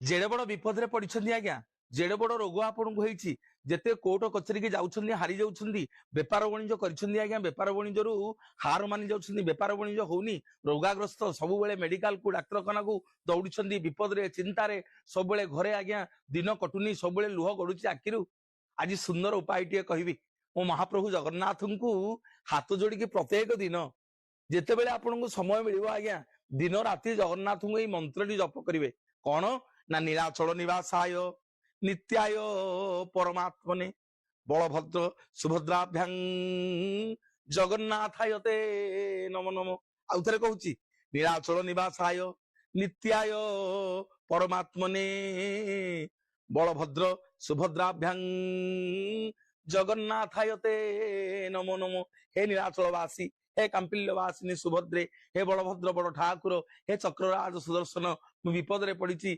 ଯେଡ଼େ ବଡ ବିପଦରେ ପଡିଛନ୍ତି ଆଜ୍ଞା, ଯେଡ଼େ ବଡ ରୋଗ ଆପଣଙ୍କୁ ହେଇଛି, ଯେତେ କୋର୍ଟ କଚେରୀକି ଯାଉଛନ୍ତି ହାରି ଯାଉଛନ୍ତି, ବେପାର ବାଣିଜ୍ୟ କରିଛନ୍ତି ଆଜ୍ଞା, ବେପାର ବାଣିଜ୍ୟରୁ ହାର ମାନି ଯାଉଛନ୍ତି, ବେପାର ବାଣିଜ୍ୟ ହଉନି, ରୋଗାଗ୍ରସ୍ତ, ସବୁବେଳେ ମେଡିକାଲକୁ ଡାକ୍ତରଖାନାକୁ ଦୌଡୁଛନ୍ତି, ବିପଦରେ ଚିନ୍ତାରେ ସବୁବେଳେ ଘରେ ଆଜ୍ଞା ଦିନ କଟୁନି, ସବୁବେଳେ ଲୁହ ଗଡୁଛି ଆଖିରୁ। ଆଜି ସୁନ୍ଦର ଉପାୟଟିଏ କହିବି। ମୋ ମହାପ୍ରଭୁ ଜଗନ୍ନାଥଙ୍କୁ ହାତ ଯୋଡିକି ପ୍ରତ୍ୟେକ ଦିନ ଯେତେବେଳେ ଆପଣଙ୍କୁ ସମୟ ମିଳିବ ଆଜ୍ଞା, ଦିନ ରାତି ଜଗନ୍ନାଥଙ୍କୁ ଏଇ ମନ୍ତ୍ରଟି ଜପ କରିବେ। କଣ ନା ନୀଳାଚଳ ନିବାସାୟ ନିତ୍ୟାୟ ପରମାତ୍ମନେ ବଳଭଦ୍ର ସୁଭଦ୍ରାଭ୍ୟାଂ ଜଗନ୍ନାଥାୟ ତେ ନମୋ ନମୋ। ଆଉ ଥରେ କହୁଛି, ନୀଳାଚଳ ନିବାସାୟ ନିତ୍ୟାୟ ପରମାତ୍ମନେ ବଳଭଦ୍ର ସୁଭଦ୍ରାଭ୍ୟାଂ ଜଗନ୍ନାଥାୟ ତେ ନମୋ ନମୋ। ହେ ନୀଳାଚଳ ବାସୀ, ହେ କାମ୍ପିଲ୍ୟ ବାସିନୀ ସୁଭଦ୍ରେ, ହେ ବଳଭଦ୍ର ବଡ ଠାକୁର, ହେ ଚକ୍ରରାଜ ସୁଦର୍ଶନ, ମୁଁ ବିପଦରେ ପଡିଛି।